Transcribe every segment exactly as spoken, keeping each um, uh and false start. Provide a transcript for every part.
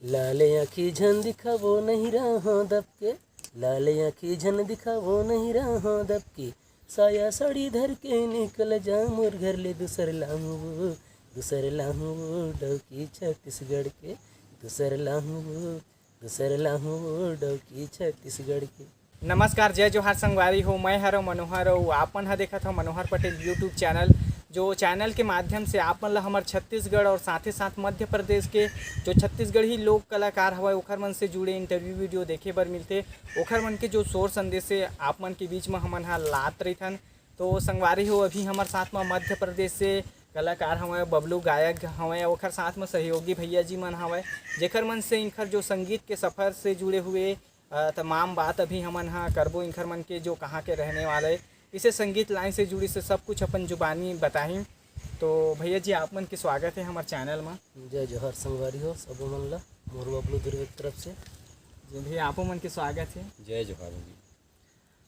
लाले आँखी झन दिखावो नहीं रहा दबके, लाले आँखी झन दिखावो नहीं रहा दबके, साया साड़ी धर के निकल जा मोर घर ले दूसर लाहूँ वो, दूसर लाहूँ वो डौकी छत्तीसगढ़ के, दूसर लाहूँ वो, दूसर लाहूँ वो डौकी छत्तीसगढ़ के। नमस्कार, जय जोहार संगवारी हो, मैं हरव मनोहर अउ आपन ह देखत हव मनोहर पटेल YouTube चैनल। जो चैनल के माध्यम से आपन ल हमर छत्तीसगढ़ और साथे साथ मध्य प्रदेश के जो छत्तीसगढ़ी लोक कलाकार हवय ओखर मन से जुड़े इंटरव्यू वीडियो देखे बर मिलथे। ओखर मन के जो शोर संदेश से आप मन के बीच म हमन ह लात रहिथन। तो संगवारी हो, अभी हमर साथ म मध्य प्रदेश से कलाकार हवय, बबलू गायक हवय, ओखर साथ म सहयोगी भैया जी मन हवय, जेखर मन से इनकर जो संगीत के सफर से जुड़े हुए अ, तमाम बात अभी हमन ह करबो। इनकर मन के जो कहाँ के रहने वाले, इसे संगीत लाइन से जुड़ी से सब कुछ अपन जुबानी बताही। तो भैया जी, आप मन के स्वागत है हमर चैनल म। जय जोहार संगवारी हो, सबो मन ला मोर बबलू दुर्वे के तरफ से। जी भैया, आपो मन के स्वागत है। जय जोहार जी।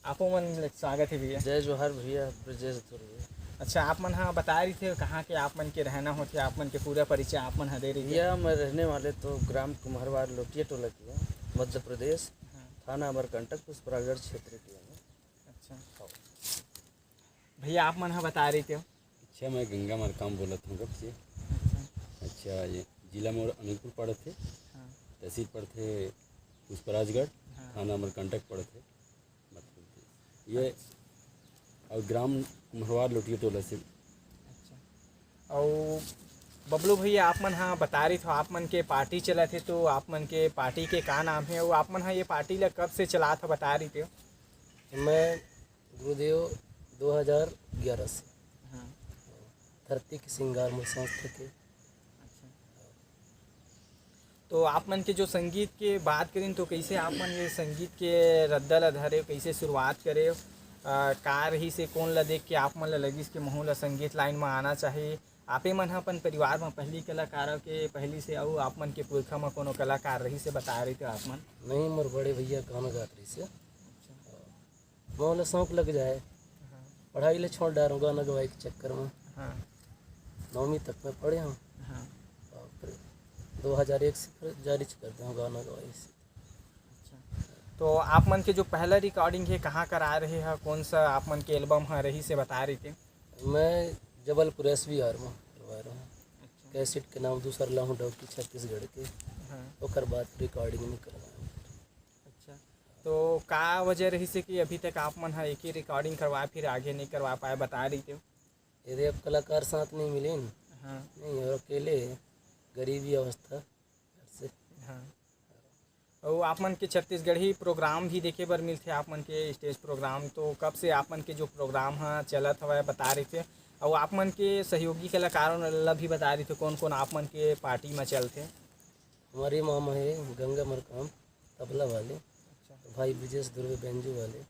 आपो मन के स्वागत है भैया। जय जोहार भैया, ब्रजेश दुर्वे। अच्छा, आप मन ह बता रही थे कहाँ के आप मन के रहना होथे, आप मन के पूरा परिचय आप मन ह दे रही थे। भैया, मैं रहने वाले तो ग्राम कुम्हरवार लोटिया टोला के हूँ, मध्य प्रदेश। हाँ। थाना अमरकंटक, पुष्पराजगढ़ क्षेत्र के हूँ। अच्छा। हाँ। भैया, आप मन ह बता रही थे। अच्छा, मैं गंगा मरकाम बोलत हूँ कब से। अच्छा। अच्छा, ये जिला मोर अनूपपुर पड़त हे, हाँ। तहसील पड़त हे पुष्पराजगढ़, हाँ। थाना अमरकंटक पड़त हे, मध्य प्रदेश। ये और ग्राम कुम्हरवार लोटिया टोला से। अच्छा। अउ बबलू भैया, आप मन ह बता रही थो, आप मन के पार्टी चलत हे, तो आप मन के पार्टी के का नाम है, अउ आप मन ह ये पार्टी ला कब से चलात हो, बता रही थे? मैं गुरुदेव दो हज़ार ग्यारह से। हाँ। धरती के सिंगार मोर संस्था के। अच्छा। तो आप मन के जो संगीत के बात करिन, तो कैसे आप मन ये संगीत के रद्दा ला धरे, कैसे शुरुआत करे? अ, का रहिस हे, कौन ला देख के आप मन ला लगिस कि महू ला संगीत लाइन में आना चाहिए? आपे मन ह अपन परिवार में पहली कलाकार के पहली से, अउ आप मन के पुरखा में कोनो कलाकार रहिस हे, बता रही थे आप मन? नहीं, मोर बड़े भैया गाना गात रहिस हे। अच्छा। मोला शौक लग जाए। हाँ। पढ़ाई ले छोड़ डारो गाना गवाई के चक्कर में। हाँ। नौवीं तक मैं पढ़े हूँ। हाँ। और फिर दो हज़ार एक से फिर जारी कर दे हूँ गाना गवाई से। अच्छा। तो आप मन के जो पहला रिकॉर्डिंग है, कहाँ करा रहे हैं, कौन सा आप मन के एल्बम है रही से बता रही थे? मैं जबलपुर एस वी आर में करवा रहा हूँ। अच्छा। कैसेट के नाम दूसर लाहूँ डौकी छत्तीसगढ़ के। हाँ। ओकर बाद रिकॉर्डिंग नहीं करवाया। अच्छा, तो का वजह रहिस हे कि अभी तक आप मन ह एक ही रिकॉर्डिंग करवाए, फिर आगे नहीं करवा पाए, बता रही थे? यदि अब कलाकार साथ नहीं मिले न, हाँ। नहीं, और अकेले गरीबी अवस्था घर से। हाँ। अउ आप मन के छत्तीसगढ़ी प्रोग्राम भी देखे बर मिलथे, आप मन के स्टेज प्रोग्राम, तो कब से आप मन के जो प्रोग्राम ह चलत हवय, बता रही थे? अउ आप मन के सहयोगी कलाकारों ला भी बता रही थे, कौन कौन आप मन के पार्टी में चलथे? हमारे मामा है गंगा मरकाम तबला वाले, अच्छा। भाई ब्रजेश दुर्वे बैंजो वाले,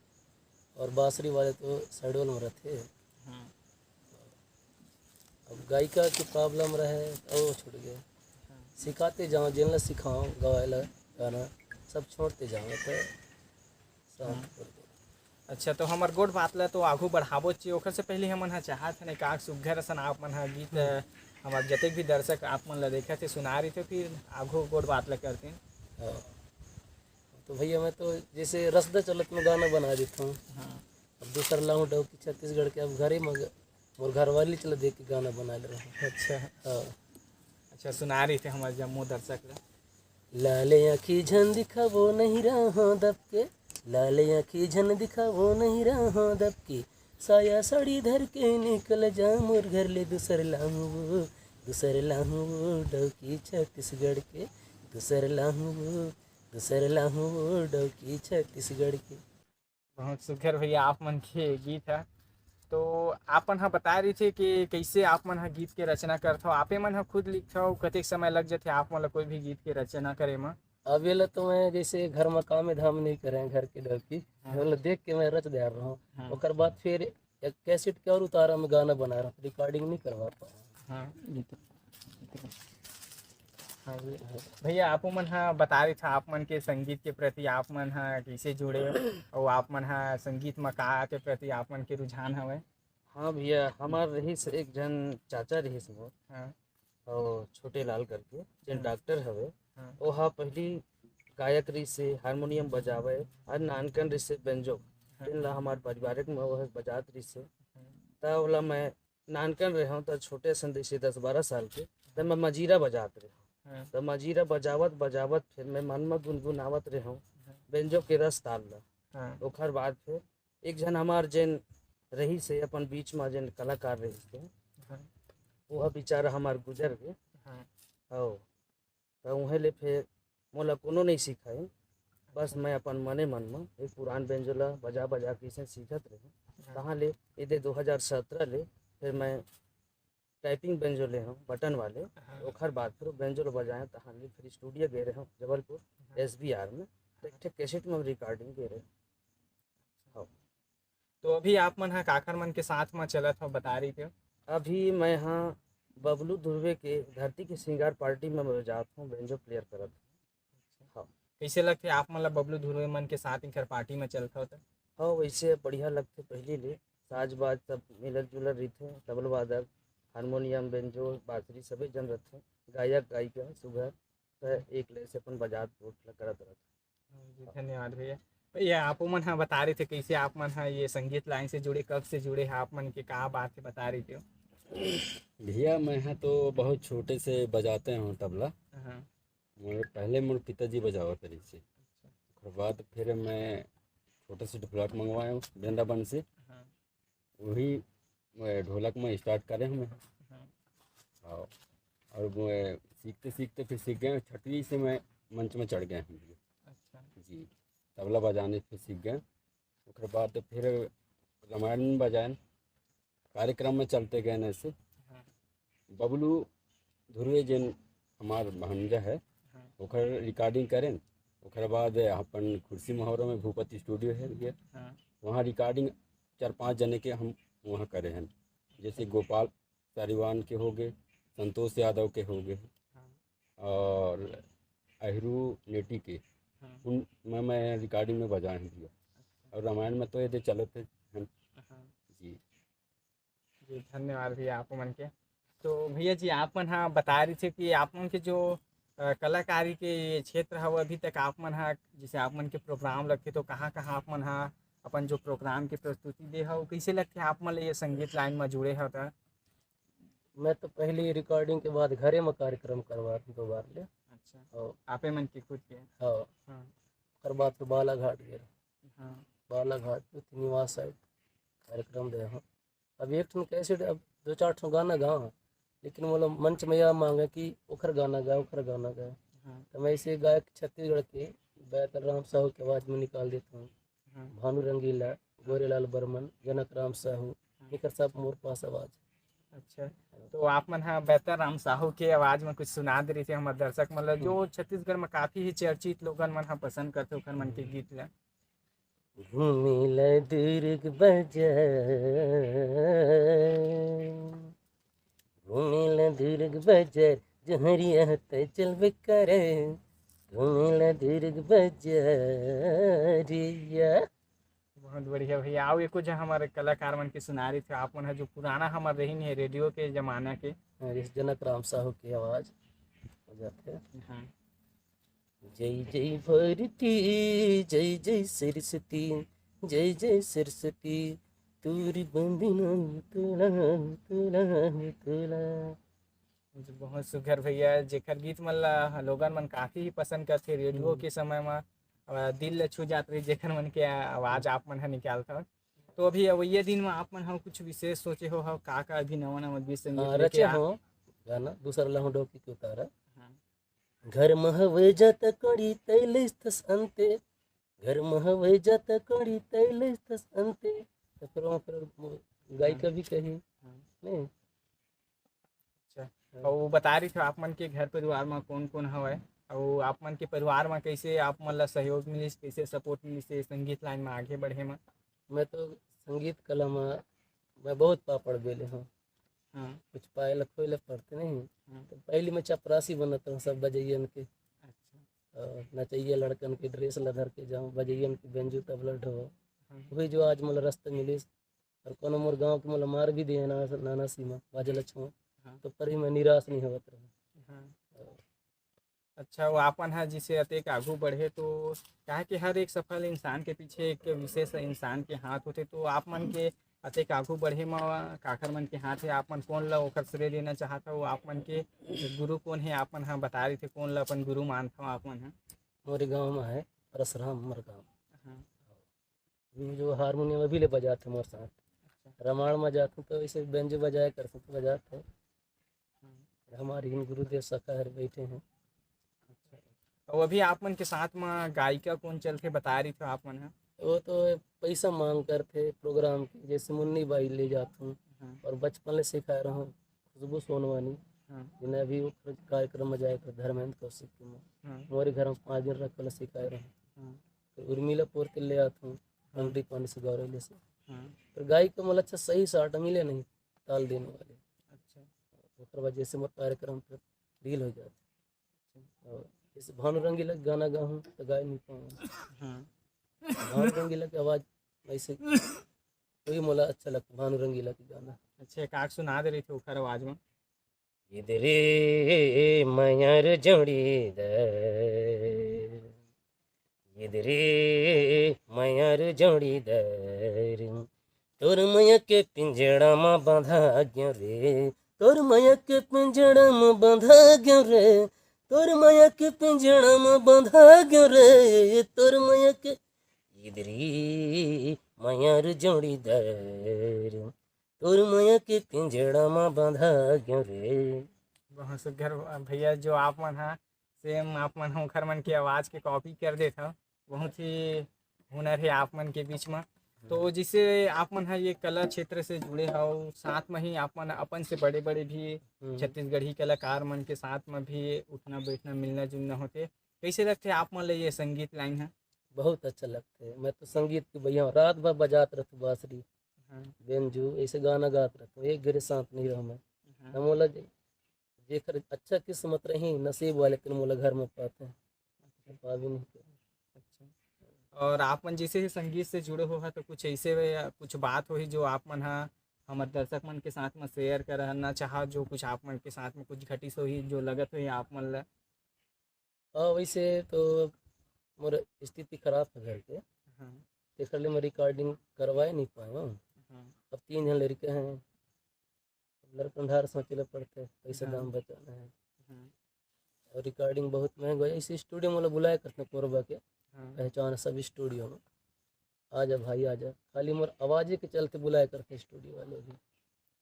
और बांसुरी वाले तो शहडोल में रहते। हाँ। अब गायिका की प्रॉब्लम रहे तो वो छूट गया। हाँ। सिखाते जाओ, जिनला सिखाओ गवाएला गाना, सब छोड़ते जाओ तो शांत हाँ। कर दो। अच्छा, तो हमर गोठ बात ला तो आघू बढ़ाबो ची, ओखर से पहले हमन ह चाहत हन एक आध सुग्घर असन आप मन ह गीत, हम्म। हमर जतेक भी दर्शक आप मन ला देखत हे, सुना रही थे, फिर आघू गोठ बात ला करते हैं। हाँ। तो भैया, मैं तो जैसे रसदा चलत में गाना बना देता हूँ। हाँ। अब दूसर लाहूँ डौकी छत्तीसगढ़ के, अब घरे में ग-, मोर घरवाली चला देख के गाना बना ले रहा हूँ। अच्छा। हाँ। अच्छा, सुना रही थे हमर जम्मो दर्शक ला। लाले आँखी झन दिखावो नहीं रहा दबके, लाले आँखी झन दिखावो नहीं रहा दबके, साया साड़ी धर के निकल जा मोर घर ले दूसर लाहूँ वो, दूसर लाहूँ वो डौकी छत्तीसगढ़ के, दूसर लाहूँ वो, दूसर लाहूँ वो डौकी छत्तीसगढ़ के। बहुत सुघर भैया आप मन के गीत ह। तो आप मन ह बता रही थे कि कैसे आप मन ह गीत के रचना करथव, आपे मन ह खुद लिखथव, कतेक समय लग जथे आप मन ल कोई भी गीत के रचना करे म? अब ये ला तो मैं जैसे घर में काम धाम नहीं करे, घर के डौकी, हाँ। ये ला देख के मैं रच दे रहा हूँ। हाँ। ओकर बाद फिर एक कैसेट के और उतारा में गाना बना रहा हूँ, रिकॉर्डिंग नहीं करवा पा रहा हूँ। हाँ, ये तो, ये तो। हाँ, ये है। भैया, आप मन ह बता रही था, आप मन के संगीत के प्रति आप मन ह कैसे जुड़े हो, और आप मन ह संगीत म का के प्रति आप मन के रुझान हवे? हाँ भैया, हमार रहिस एक झन चाचा रहिस मोर, हाँ। और छोटे लाल करके, जेन हाँ। डॉक्टर हवे, हाँ। ओहा पहिली गायक रिहिसे, हारमोनियम बजावे, अउ नानकन रिहिसे बेंजो। हाँ। तेन ला हमार पारिवारिक में ओह बजात रिहिसे। हाँ। त ओला मैं नानकन रेहेंव, त छोटे असन रिहिसे दस बारह साल के, त मैं मजीरा बजात रेहेंव। हाँ। त मजीरा बजावत, बजावत फिर मैं मन म गुनगुनावत रेहेंव हाँ। बेंजो के रस ताल ला। हाँ। ओखर बाद फिर एक झन हमार जेन रहिसे अपन बीच म, जेन कलाकार रहिसे, हाँ। ओह बेचारा हमार गुजर गे। हाँ। हव। त उहें ले फिर मोला कोनो नइ सिखाइन, बस मैं अपन मने मन म एक पुरान बेंजो ला बजा बजा के अइसे सीखत रहेंव। हाँ। तहाँ ले एदे दो हज़ार सत्रह ले फिर मैं टाइपिंग बेंजो ले हंव, बटन वाले। हाँ। ओखर बाद फिर बेंजो ला बजाएंव, तहाँ ले फिर स्टूडियो गे रहेंव जबलपुर, हाँ। एस बी आर में। त एक ठे कैसेट में रिकॉर्डिंग गे रहेंव। हव। तो अभी आप मन ह काखर मन के साथ म चलत हव, बता रहितेव? अभी मैं ह बबलू धुर्वे के धरती के सिंगार पार्टी में मैं जात हंव बेंजो प्लेयर करत। हव। कइसे लगथे आप मन ला बबलू धुर्वे मन के साथ इनकर पार्टी में चलत हव त? हव, वइसे बढ़िया लगथे। पहिली ले साज बाज सब मिलत जुलत रहिथे, तबला वादक, हारमोनियम, बेंजो, बांसुरी सबे झन रहिथे, गायक गायिका सुघर, त एक ले से अपन बजात उठ ल करत रहत। जी, धन्यवाद भैया। भैया, आप मन ह बता रहितेव कइसे आप मन ह ये संगीत लाइन से जुड़े, कब से जुड़े हे, आप मन के का बात हे, बता रहितेव? भैया, मैं ह तो बहुत छोटे से बजाते हंव तबला। हाँ। मोर, पहले मोर पिताजी बजावत रहिसे। अच्छा। ओकर बाद फिर मैं छोटे से ढोलक मंगवाए हंव वृंदावन से। हाँ। वही, मैं ढोलक में स्टार्ट करे हंव मैं। हाँ। और, और मैं सीखते सीखते फिर सीख गए, छठवीं से मैं मंच में चढ़ गए हंव। अच्छा। जी, तबला बजाने फिर सीख गए। ओकर बाद फिर रामायण में बजाएन, कार्यक्रम में चलते गए ऐसे। हाँ। बबलू धुर्वे जेन हमार भांजा हे, हाँ। ओकर रिकॉर्डिंग करेन। ओकर बाद अपन खुर्सी महोरा में भूपति स्टूडियो हे भैया, हाँ। वहाँ रिकॉर्डिंग चार पांच जने के हम वहाँ करे हन, जैसे गोपाल सारीवान के होगे, संतोष यादव के होगे, हाँ। और अहिरू नेटी के, हाँ। उन मैं, मैं रिकॉर्डिंग में बजाए हंव भैया। अच्छा। और रामायण में तो एदे चलत हे हम। हाँ। जी। जी, धन्यवाद भैया आप मन के। तो भैया जी, आप मन ह बता रहितेव कि आप मन के जो, अ, कलाकारी के ये क्षेत्र हवे, अभी तक आप मन ह, जैसे आप मन के प्रोग्राम लगथे, तो कहाँ-कहाँ आप मन ह अपन जो प्रोग्राम के प्रस्तुति दे हव, कइसे लगथे आप मन ल ये संगीत लाइन म जुड़े हव त? मैं तो पहिली रिकॉर्डिंग के बाद घरे म कार्यक्रम करवात हंव दो बार ले। अच्छा। और आपे मन के खुद के? हाँ। हाँ। ओकर बाद तो बालाघाट गे। हाँ। बालाघाट पृथ्वी निवास साइड कार्यक्रम दे हंव। अब एक ठन कैसेट, अब दो चार ठन गाना गांव, लेकिन मोला मंच में यह मांगे कि ओखर गाना गा, ओखर गाना गा। हाँ। तो मैं ऐसे गायक छत्तीसगढ़ के बैतल राम साहू के आवाज में निकाल देता हूँ। हाँ। भानु रंगीला, गोरेलाल बर्मन, जनक राम साहू, हाँ। एकर सब मोर पास आवाज। अच्छा, तो आप मन ह बैतल राम साहू के आवाज में कुछ सुना दे रहितेव हमर दर्शक मन ल, जो हम्म। छत्तीसगढ़ में काफी ही चर्चित, लोगन मन ह पसंद करथे ओखर मन के हम्म। गीत ल। घूमे ला दुर्ग बाजार, घूमे ला दुर्ग बाजार, जहरिया त चलबे करे, घूमे ला दुर्ग बाजारिया। बहुत बढ़िया भैया। अउ एको झन हमर कलाकार मन के सुना रहितेव, आप मन ह जो पुराना हमर रहिन हे रेडियो के जमाना के। हाँ, जैसे जनक राम साहू के आवाज हो जाथे। हाँ। जय जय भारती, जय जय सरस्वती, जय जय सरस्वती, तोर बंदना तोला, तोला, तोला। जी, बहुत सुघर भैया, जेकर गीत मन ला लोगन मन काफी ही पसंद करथे, रेडियो हम्म। के समय म, अ, दिल ला छू जात रही, जेकर मन के आवाज आप मन ह निकालत हव। तो अभी अवइया दिन म आप मन ह कुछ विशेष सोचे हो, हव का का अभी नवा नवा गीत संगीत हाँ, लेके रचे आ- हो गाना, दूसर लहू डोकी के उतारा। हाँ। घर म हवय जात कड़ी तैलस तस अंते, घर म हवय जात कड़ी तैलस तस अंते। तो फिर वहाँ पर वो गायिका हाँ। भी कही, हाँ। नहीं? अच्छा, हाँ। अउ बता रहितेव आप मन के घर परिवार म कौन कौन हवय, अउ आप मन के परिवार म कैसे आप मन ला सहयोग मिलिस, कैसे सपोर्ट मिलिस ये संगीत लाइन म आगे बढ़े म? मैं तो संगीत कला म मैं बहुत पापड़ बेले हूँ। हाँ। कुछ पाए ला खोए ला पड़ते नहीं। हाँ। तो पहली मैं चपरासी बनत रहूँ सब बजैयन के। अच्छा। और नचैया लड़कन के ड्रेस ला धर के जाऊँ, बजैयन के बेंजू तबला ढोऊँ। हाँ। वही जो आज मोला रास्ता मिलिस। और कोनो मोर गाँव के मोला मार भी दे ना, नाना सीमा, बाजे ला छुआ। हाँ। तो पर भी मैं निराश नहीं होवत रहूँ। हाँ। और अच्छा, वो आपन ह जिसे अतेक आघू बढ़े, तो काहे कि हर एक सफल इंसान के पीछे एक विशेष इंसान के हाथ होथे, तो आप मन के अतेक आघू बढ़े म काखर मन के हाथ हे? आप मन कोन ला ओकर श्रेय देना चाहत हव? आप मन के गुरु कोन हे? आप मन ह बता रही थे, कोन ला अपन गुरु मानथव आप मन ह? मोरे गांव में है परसराम मरगांव। हाँ। वो जो हारमोनियम अभी ले बजात हे मोर साथ। अच्छा। रामायण में जात हूँ तो ऐसे बेंजो बजाया करते तो बजात है। हाँ। हमारे इन गुरुदेव सखा हर बैठे हैं। अच्छा। और अभी आप मन के साथ में गायिका कौन चलथे, बता रही थे आप मन ह? वो तो पैसा मांग करथे प्रोग्राम के, जैसे मुन्नी बाई ले जात हूँ। हाँ। और बचपन ले सिखाए रहा हूँ खुशबू सोनवानी, हाँ। जिन्हें अभी वो कार्यक्रम में जाए कर धर्मेंद्र कौशिक के में। हाँ। मोरे घर में पाँच दिन रख कर सिखाए रहा हूँ। हाँ। फिर उर्मिला पोर के ले आत हूँ, हाँ। अंगड़ी पानी से गौरैली से। हाँ। फिर गायिका मोला अच्छा सही साट मिले नहीं, ताल देने वाले। अच्छा। ओकर बाद जैसे मोर कार्यक्रम फिर ढील हो जात। अच्छा। और जैसे भानु रंगीला के गाना गाहूँ तो गाय नहीं पाऊँ। हाँ। भानु रंगीला की आवाज़ ऐसे कोई मोला अच्छा लगता भानु रंगीला के गाना। अच्छा, एक आग सुना दे रही थी ओखर आवाज़ में। इदरे मयर जोड़ीदार, इदरे मयर जोड़ीदार, तोर मया के पिंजड़ा म बंधा गयो रे, तोर मया के पिंजड़ा म बंधा गयो रे, तोर मया के पिंजड़ा म बंधा गयो रे, तोर मया के इदरी मयर जोड़ीदार, तोर मया के पिंजड़ा म बंधा गयो रे। बहुत सुघर भैया, जो आप मन ह सेम आप मन ह ओखर मन के आवाज़ के कॉपी कर देत हव। बहुत ही हुनर हे आप मन के बीच म। तो हम्म। जिसे आप मन ह ये कला क्षेत्र से जुड़े हव, साथ म ही आप मन अपन से बड़े-बड़े भी हम्म। छत्तीसगढ़ी कलाकार मन के साथ म भी उठना बैठना, मिलना जुलना होथे। कैसे लगथे आप मन ल ये संगीत लाइन ह? बहुत अच्छा लगथे। मैं तो संगीत के भैया हूँ, रात भर बजात रहथों बांसुरी, हाँ। बेंजू, ऐसे गाना गात रहथों, एक घड़ी शांत नहीं रहूँ मैं। हाँ। न मोला जे-, जेकर अच्छा किस्मत रही, नसीब वाले तेन मोला घर में पाथे। अच्छा। पाबे नहीं करे। अच्छा। और आप मन जैसे ही संगीत से जुड़े हो ह, तो कुछ ऐसे वे-, कुछ बात होही जो आप मन ह हमर दर्शक मन के साथ में शेयर करना चाहा, जो कुछ आप मन के साथ में कुछ घटिस होही, जो लगत होही आप मन ल? हाँ, वैसे तो मोर स्थिति खराब है घर के। हाँ। तेकर ले मैं रिकॉर्डिंग करवाए नहीं पाए हूँ। हाँ। अब तीन झन लड़के हैं, लड़कन धार सोचे ले पड़ते, पैसा हाँ। दाम बचाना है। हाँ। और रिकॉर्डिंग बहुत महंगा है। इस स्टूडियो में बुलाया करते हैं कोरबा के, हाँ। पहचान सब स्टूडियो में। आ जा भाई, आ जा। खाली मोर आवाज़ के चलते बुलाया करते हैं स्टूडियो वाले भी।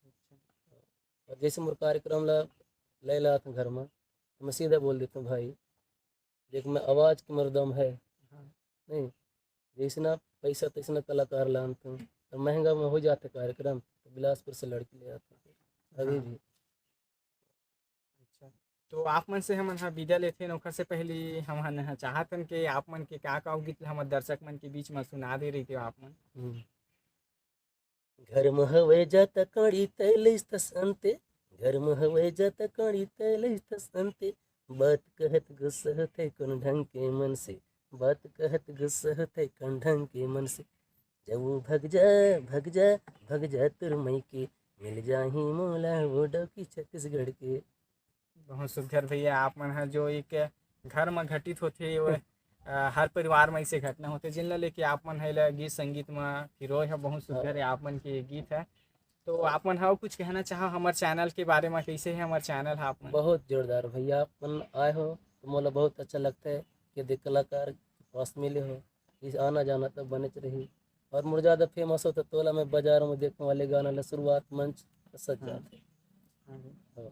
अच्छा। और जैसे मोर कार्यक्रम ला ले लात घर में, तो मैं सीधा बोल देता हूँ, भाई, देख, मैं आवाज़ के मोर दम है। हाँ। नहीं, जैसना पैसा तैसना कलाकार लानत हूँ। और महंगा में हो जाते कार्यक्रम, तो बिलासपुर से लड़की ले आते हैं। अभी हाँ। भी। अच्छा, तो आप मन से हमन ह विदा लेथन, ओखर से पहली हमन ह चाहतन कि आप मन के का का गीत ल हमर दर्शक मन के बीच में सुना दे रही थे आप मन। हम्म। घर में हवे जाता काड़ी तैलैस त संते, घर में हवे जाता काड़ी तैलैस त संते, बात कहत गुस्सा होते कौन ढंग के मन से, बात कहत गुस्सा होते कौन ढंग के मन से, जब वो भग जा, भग जा, भग जा तोर मई के, मिल जाही मोला वो डौकी छत्तीसगढ़ के। बहुत सुघर भैया, आप मन ह जो एक घर म घटित होथे, वो, अ, हर परिवार म ऐसे घटना होथे, जिन ल लेके आप मन ह एला गीत संगीत म पिरोय ह, बहुत सुघर हाँ। हे आप मन के ये गीत ह। तो आप मन ह कुछ कहना चाहो हमर चैनल के बारे म, कैसे हे हमर चैनल ह आप मन? बहुत जोरदार भैया, आप मन आए हो तो मोला बहुत अच्छा लगता है कि देख कलाकार के पास मिले हो, इस आना जाना तो बने रही। और मोर ज़्यादा फेमस हो तो तोला मैं बाजार में देखने वाले गाना ले शुरुआत मंच सज हाँ। जाते। हाँ। हाँ।